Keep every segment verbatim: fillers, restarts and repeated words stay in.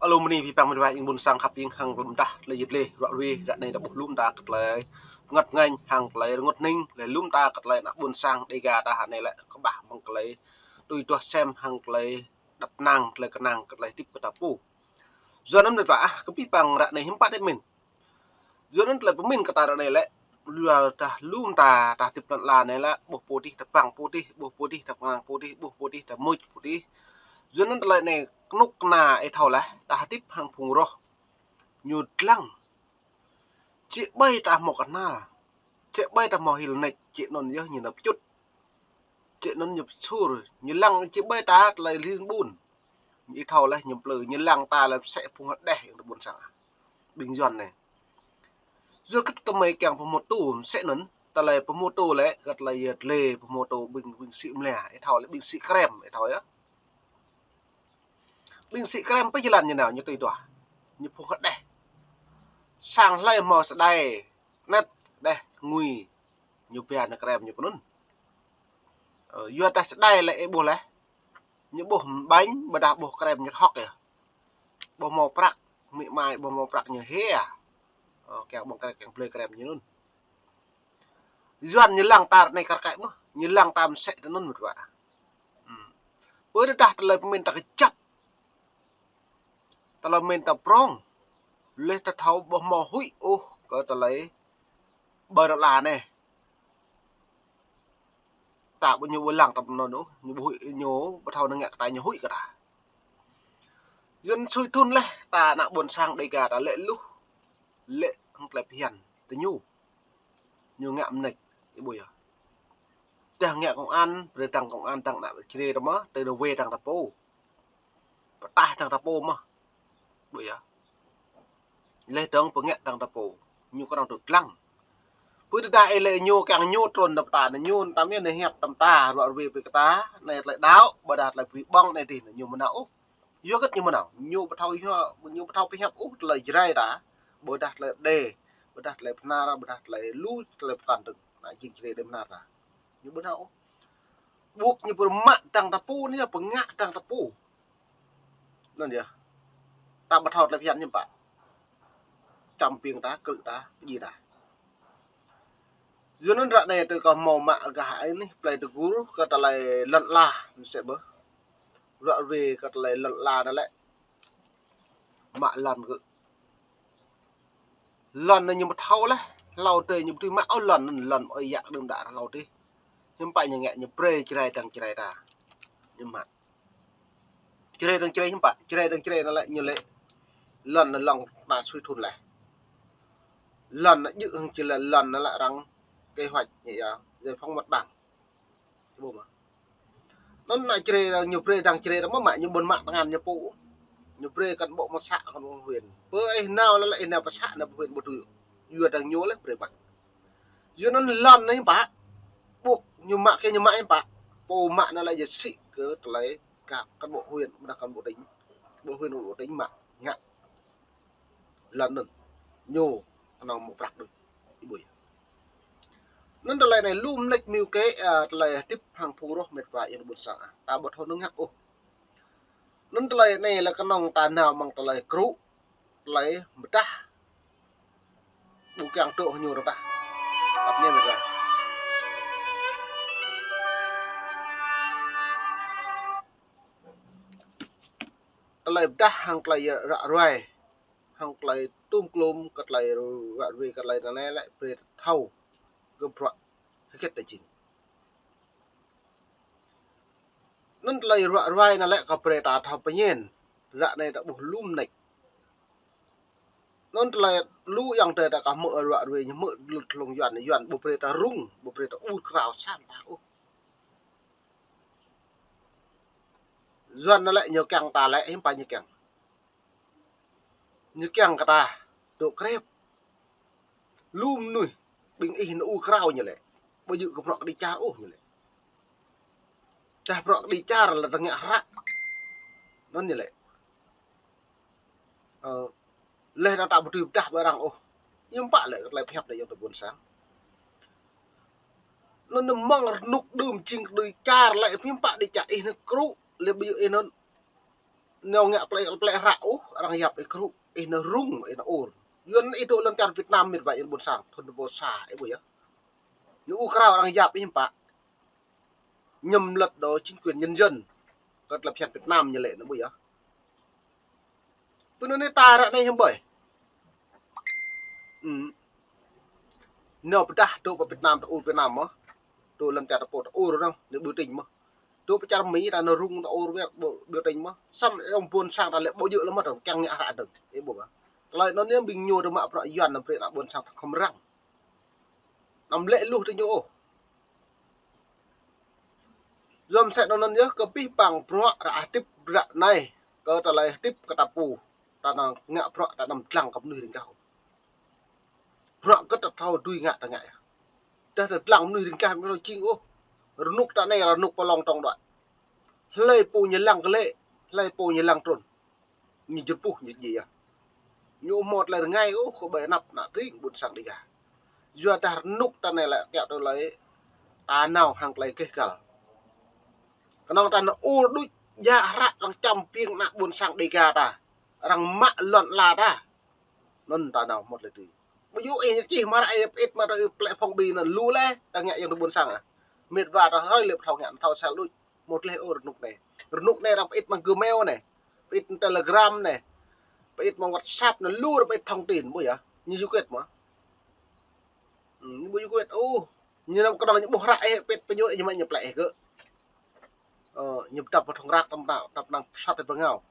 Alum ni pĭ păng mĭt wa ƀing ƀôn sang khăp ƀing hăng lŏm tah tơlơi yit lĕ ruă rui ră anai ta ƀuh lŏm ta kơ tơlơi rơngot ngañ hăng tơlơi rơngot ning lĕ lŏm ta kơ tơlơi ană ƀôn sang Dega ta hă anai lĕ kơƀah mơ̆ng tơlơi tui tuah sem hăng tơlơi dăp năng tơlơi kơnang kơ tơlơi hơdip kơ ta pô. Yua anŭn mĭt wa ah kơ pĭ păng ră anai hiư̆m pă đĕ mĭn. Yua anŭn tơlơi pơmĭn kơ ta ră anai lĕ, yua dah lŏm ta, ta hơdip lŏn ala anai lĕ, ƀuh pô tih ta păng pô tih, ƀuh pô tih ta păng pô tih, ƀuh pô tih ta mŭč pô tih. Yua anŭn tơlơi anai kơnuk kơna ih thâo laih, ta hơdip hăng phung roh. Ñu dlăng. Či ƀai ta hmâo kơnăl. Či ƀai ta hmâo hil nač, či anŭn yơh ñu nao pơčut. Či anŭn ñu pơsur, ñu lăng či ƀai ta tơlơi ling ƀun. Ih thâo laih ñu plư, ñu lăng ta lĕ mơsĕ phung hơđeh yang ta ƀôn sang ah. Ƀing Yuan anai. Yua kơ kơmơi kiăng pơhmutu mơsĕ anŭn, tơlơi pơhmutu lĕ, kơ tơlơi yơh tơlơi pơhmutu ƀing, ƀing sĭ mlia, ih thâo lĕ ƀing sĭ krem, ih thâo yơh. Ƀing sĭ krem pơ jơlan ñu nao, ñu tui tuah. Ñu phung hơđeh. Sang hlơi hmâo sơđai, anet, hơđeh, ngui, ñu pia nao krem ñu pơ anŭn. Ơ, yua dah sơđai lĕ ih ƀuh laih. Ñu ƀuh ƀañ, ƀôdah ƀuh krem ñu hŏk yơh. Ƀuh hmâo prăk, mĭ mai ƀuh hmâo prăk ñu hia. Ơ, kiăng ƀơ̆ng krem, kiăng plơi krem ñu anŭn. Yuan ñu lăng ta ră anai kar kaĭ mơh, ñu lăng ta mơsĕ tơ anŭn mĭt wa. Hmm. Pơ tơdah tơlơi pơmĭn ta kơjăp. Tơlơi pơmĭn ta prŏng. Leh ta thâo ƀu hmâo huĭ ôh kơ tơlơi ƀơi rơla anai. Ta ƀu ñu ƀu lăng ta pơ anŭn ôh, ñu ƀu huĭ, ñu ƀu thâo nao ngă kơ ta, ñu huĭ kơ ta. Yuan sui thun laih, ta ană ƀôn sang Dega ta lĕ luh, lĕ hăng tơlơi phiăn, tơ ñu. Ñu ngă mơneč, ih ƀuh yơh. Tơdah ngă công an, brơi dăng công an, dăng ană Jrai ta mơh, tơ rơwe dăng ta pô. Pơtah dăng ta pô mơh. Ƀuh yơh. Leh dơ̆ng pơngă dăng ta pô. Ñu kơnơ̆ng tŭ dlăng. Pơ tơdah ih lĕ ñu kiăng ñu trŭn ta pơtah, ñu tam yơh nao hiăp tam ta, ruă rui pơ kơ ta, anai tơlơi đaŏ, ƀôdah tơlơi bui ƀơ̆ng anai dih, ñu mơnao ôh. Yua kơ ñu mơnao, ñu ƀu thâo, ñu ƀu thâo pơhiăp ôh tơlơi Jrai ta, ƀôdah tơlơi Êđê, ƀôdah tơlơi Bahnar, ƀôdah tơlơi lu, tơlơi pơkŏn dơ̆ng, ană jing Jrai Êđê Bahnar ta. Ñu ƀu nao ôh. Ƀuh ñu pơmă dăng ta pô anai, pơngă dăng ta pô. Anŭn yơh. Ta ƀu thâo tơlơi phiăn ñu pă. Čăm ƀing ta, krư̆ ta, pơdjai ta. Yua anŭn ră anai tơ kâo hmâo mă gah ai anih plei tơgur kơ tơlơi lŏn ala, mơsĕ ƀơh. Ruă rui kơ tơlơi lŏn ala anai lĕ. Mă lŏn kơ. Lŏn anai ñu ƀu thâo laih, hlâo tơi ñu ƀu tui mă ôh lŏn anŭn, lŏn ơi yă đưm đă hlâo tơi. Hiư̆m pă ñu ngă ñu brơi Jrai dăng Jrai ta. Ñu mă. Jrai dăng Jrai hiư̆m pă, Jrai dăng Jrai anai lĕ ñu lĕ. Lŏn anai lŏn ta sui thun laih. Lŏn anai jư̆ hăng či lĕ lŏn anai lĕ arăng kế hoạch ñu yơh, giải phóng mặt bằng. Ƀuh mơ̆. Anŭn ană Jrai ñu brơi dăng Jrai ta mơ̆ mă ñu ƀu mă tơngan ñu pô. Ñu brơi cán bộ mơ̆ xã, cán bộ huyện. Pơ ih nao lĕ ih nao pơ xã nao pơ huyện ƀu tui. Yua dăng ñu lĕ brơi mă. Yua anŭn lŏn anai pă. Ƀuh ñu mă kơ ñu mă pă. Pô mă anai lĕ yơh sĭ kơ tơlơi kơ cán bộ huyện, ƀôdah cán bộ tỉnh. Cán bộ huyện, cán bộ tỉnh mă. Ngă. Lŏn anŭn. Ñu kơnơ̆ng mơ̆ prăk đôč. Ih ƀuh yơh. Anŭn tơlơi anai lu mơneč mơ̆ng kơ, ơ, tơlơi hơdip hăng phung roh mĕt wa yang ƀôn sang ah. Ta ƀu thâo nao ngă ôh. Anŭn tơlơi anai lĕ kơnơ̆ng ta nao mơ̆ng tơlơi krŭ, tơlơi pơdah. Ƀu kiăng tŭ hơñu rơtah. Tap ñe mĕt wa. Tơlơi pơdah hăng tơlơi ră ruai. Hăng tơlơi tum klum kơ tơlơi ruă rui kơ tơlơi anai lĕ brơi ta thâo kơ bruă hơget ta jing. Anŭn tơlơi ruă ruai anai lĕ kơ brơi ta thâo pơñen. Ră anai ta ƀuh lu mơneč. Anŭn tơlơi lu yang tơi ta kơ hmư̆ ruă rui ñu hmư̆ lŭt hlung Yuan, Yuan ƀu brơi ta rŭng, ƀu brơi ta ur krao sa mơta ôh. Yuan anai lĕ ñu kiăng ta lĕ hiư̆m pă ñu kiăng. Ñu kiăng kơ ta dŏ krep. Lu mơnuih ƀing ih nao ur krao ñu lĕ. Ƀu djơ̆ kơ bruă kơđi čar ôh ñu lĕ. Tơdah bruă kơđi čar lĕ ta ngă hră. Anŭn ñu lĕ. Ơ, leh anŭn ta ƀu dưi pơdah ƀơi arăng ôh. Hiư̆m pă lĕ tơlơi pơhiăp anai yang ta ƀôn sang. Anŭn mơ̆ng rơnŭk đưm jing kơđi čar lĕ hiư̆m pă kơđi čar ih nao krŭ lĕ ƀu djơ̆ ih anŭn. Nao ngă plĕ, plĕ hră ôh, arăng yap ih kru, ih nao rŭng, ih nao ur. Yua anŭn ih dŏ lŏn čar Việt Nam mĕt wa ih ƀôn sang, thŭn dua ƀô̆ sa, ih ƀuh yơh. Ñu ur krao arăng yap ih hiư̆m pă. Nhằm lật đổ chính quyền nhân dân. Kơ tơlơi phiăn Việt Nam ñu lĕ anŭn ƀuh yơh. Pơ anai ta ră anai hiư̆m ƀơi. Ừm. Nao pơdah dŏ pơ Việt Nam ta ur Việt Nam mơ̆. Dŏ lŏn čar ta pô ta ur nao, nao biểu tình mơ̆. Dŏ pơ čar Mi ta nao rŭng ta ur Việt, biểu tình mơ̆. Samơ̆ ƀôn sang ta lĕ ƀu djơ̆ lĕ mơ̆ ta kiăng ngă hră dơ̆ng. Ih ƀuh ƀă. Tơlơi anŭn yơh ƀing ñu ta mă bruă Yuan ta brơi ană ƀôn sang ta khŏm răng. Anăm lĕ luh tơ ñu ôh. Yua mơ̆ sĕ anŭn yơh kơ pih pang bruă ră hơdip ră anai. Kơ tơlơi hơdip kơ ta pô. Ta nao ngă bruă ta anăm dlăng kơ mơnuih ring gah. Bruă kơ ta thâo dưi ngă ta ngă yơh. Tơdah ta dlăng mơnuih ring gah mơ̆ jing ôh. Rơnŭk ta anai rơnŭk pơlong tong đuaĭ. Hlơi pô ñu lăng kơ lĕ, hlơi pô ñu lăng trŭn. Ñu jơpuh ñu djai yơh. Ñu ƀu hmâo tơlơi rơngai ôh kơ ƀơi anăp ană tring ƀôn sang Dêga. Yua dah rơnŭk ta anai lĕ kiăo tơlơi ta nao hăng tơlơi gêh găl. Kơnơ̆ng ta nao ur đôč, djă hră arăng čăm ƀing ană ƀôn sang Dêga ta. Arăng mă lŏn ala ta. Anŭn ta nao hmâo tơlơi tui. Ƀu djơ̆ ih čih mă hră ih pơit mă tơ ih plĕ phŏng bi anŭn lu lĕ, ta ngă yang tơ ƀôn sang ah. Mĕt wa ta hrơi lĕ thâo ngă, thâo sel đôč. Hmâo tơlơi ôh rơnŭk anai. Rơnŭk anai arăng pơit mă gơmeo anai. Pơit Telegram anai. Pơit mă WhatsApp anai lu arăng pơit thông tin, ƀuh yơh. Ñu yua kơ mơ̆. Hm, ñu ƀu yua kơ ôh. Ñu năm kơnơ̆ng ñu ƀuh hră ih pơit pơñu ih ñu mă ñu plĕ ih gơ̆. Ơ, ñu pơtăp pơthŏng ră tăm ta, tăm năng pơsat ih pơngao.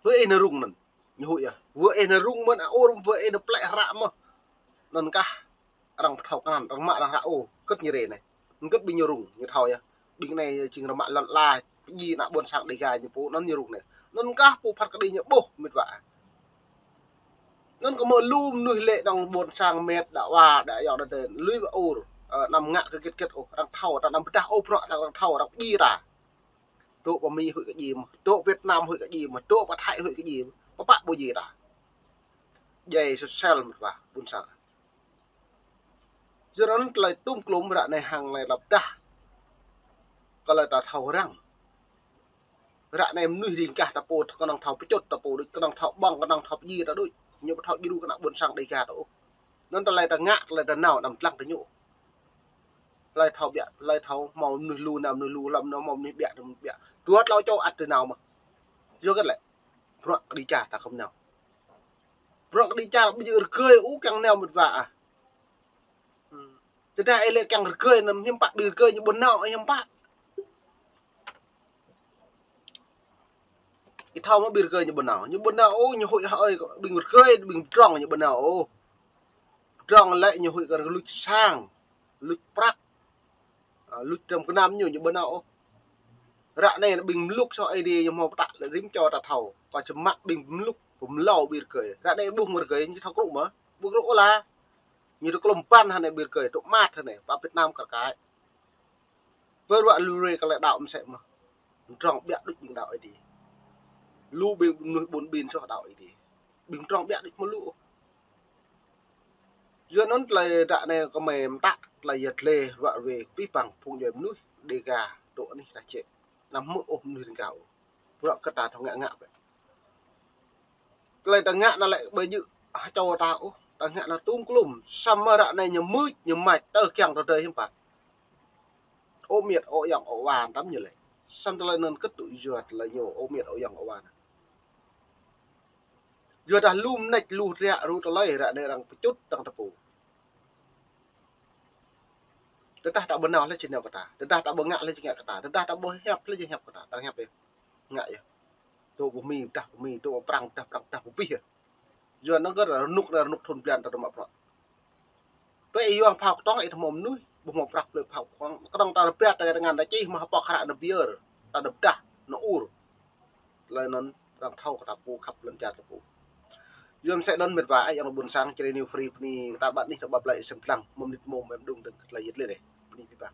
Wơ̆t ih nao rŭng anŭn, ñu huĭ yơh. Wơ̆t ih nao rŭng mơ̆n a ur, wơ̆t ih nao plĕ hră mơ̆. Anŭn kah arăng pơthâo kơ anŭn, arăng mă arăng hră ôh, kơ̆t ñu rê anai. Kơ̆t ƀing ñu rŭng, ñu thâo yơh. Ƀing anai jing arăng mă lŏn ala, pơdjai ană ƀôn sang Dêga ñu pô, anŭn ñu rŭng anai. Anŭn kah pô phat kơđi ñu ƀuh, mĕt wa. Anŭn kơ mơ̆ lu mơnuih lĕ dŏng ƀôn sang mĕt, đa wa, đa ayŏng, đa adơi, lui wa ur, ơ, anăm ngă kơ git git ôh, arăng thâo, ta anăm pơdah ôh bruă, arăng thâo, arăng pơdjai ta. Dŏ pơ Mi huĭ kơ djai mơ̆, dŏ Việt Nam huĭ kơ djai mơ̆, dŏ pơ Thái huĭ kơ djai mơ̆, pơpă ƀu djai ta. Djai sơsel mĕt wa, ƀôn sang. Yua anŭn tơlơi tŭm klŭm ră anai hăng anai lăp dah. Kơ tơlơi ta thâo răng. Ră anai mơnuih ring gah ta pô, kơnơ̆ng thâo pơčŭt ta pô đôč, kơnơ̆ng thâo ƀơ̆ng, kơnơ̆ng thâo pơdjai ta đôč. Ñu ƀu thâo djru kơ ană ƀôn sang Dêga ta ôh. Anŭn tơlơi ta ngă, tơlơi ta nao, anăm dlăng tơ ñu. Hlơi thâo ƀiă, hlơi thâo hmâo mơnuih lu, nao mơnuih lu, hlăm nao hmâo mơnuih ƀiă, mơnuih ƀiă. Dua tlâo čô ăt tơ nao mơ̆. Yua kơ lĕ. Bruă kơđi čar ta khŏm nao. Bruă kơđi čar ƀu djơ̆ rơgơi ôh kiăng nao mĕt wa ah. Hm. Tơdah ih lĕ kiăng rơgơi anŭn hiư̆m pă ƀing rơgơi ñu ƀu nao hiư̆m pă. Ih thâo mơ̆ ƀing rơgơi ñu ƀu nao. Ñu ƀu nao ôh, ñu huĭ hơi ƀing rơgơi, ƀing pơdrŏng ñu ƀu nao ôh. Pơdrŏng lĕ ñu huĭ kơ luč sang, luč prăk. Ơ, luč tơm kơnam ñu, ñu ƀu nao ôh. Ră anai ƀing mlŭk soh Aê Diê ñu hmâo pơtă lĕ rĭm čô ta thâo. Kơ čơmă ƀing mlŭk pơmlâo ƀing rơgơi. Ră anai ƀuh mơ̆ rơgơi ñu thâo krŭ mơ̆. Ƀu krŭ ôh lah. Ñu tơ klŏm ƀăn hơnai ƀing rơgơi, tŭ măt hơnai, pơ Việt Nam kar kaĭ. Pơruă lui rơi kơ lĕ đaŏ mơsĕ mơ̆. Pơdrŏng ƀiă đôč ƀing đaŏ Aê Diê. Lu ƀing mơnuih ƀun ƀin soh đaŏ Aê Diê. Ƀing pơdrŏng ƀiă đôč mơ̆ lu. Yua anŭn tơlơi ră anai kơmơi mơtă tơlơi yăt lĕ ruă ruê pih pang phung djuai mơnuih Dêga dŏ anih ta čĕ. Anăm hmư̆ ôh mơnuih ring gah ôh. Bruă kơ ta thâo ngă ngă bĕ. Tơlơi ta ngă anŭn lĕ ƀu djơ̆ hơčâo ta ôh. Ta ngă anŭn tŭm klŭm. Samơ̆ ră anai ñu mưč, ñu mač, tơ kiăng tơdơi hiư̆m pă. Ơ mĕt, ơ ayŏng, ơ wa, tăm ñu lĕ. Samơ̆ tơlơi anŭn kơ̆t tŭ yua tơlơi ñu, ơ mĕt, ơ ayŏng, ơ wa anŭn. Yua dah lu mơneč lu riă ru tơlơi ră anai arăng pơčŭt tăng tơpŭ. Tơdah ta ƀu nao lĕ či nao kơ ta. Tơdah ta ƀu ngă lĕ či ngă kơ ta. Tơdah ta ƀu hiăp lĕ či hiăp kơ ta. Ta hiăp yơh. Ngă yơh. Dŏ pơ Mi pơdah pơ Mi, dŏ pơ Prang pơdah Prang pơdah pơ pih yơh. Yua anŭn kơ rơnŭk anai rơnŭk thŭn blan ta tơmă prăk. Pơ ih yua phao kơtong ih tơ hmâo mơnuih, ƀu hmâo prăk plơi phao kơtong. Kơtong ta rơbat ta tơngan ta čih mă hơpŏk hră anŭn biơr, ta đơ̆p dah, anŭn ur. Tơlơi anŭn arăng thâo kơ ta pô khăp lŏn čar ta pô. Yua mơsĕ anŭn mĕt wa ayŏng ƀôn sang Jrai New Free bơni kơ ta ƀă anih ta ƀă blai sem dlăng, mơ̆ng mơnit mông mơ̆ng đung dơ̆ng tơlơi yăt lĕ anai. Bơni pih pang.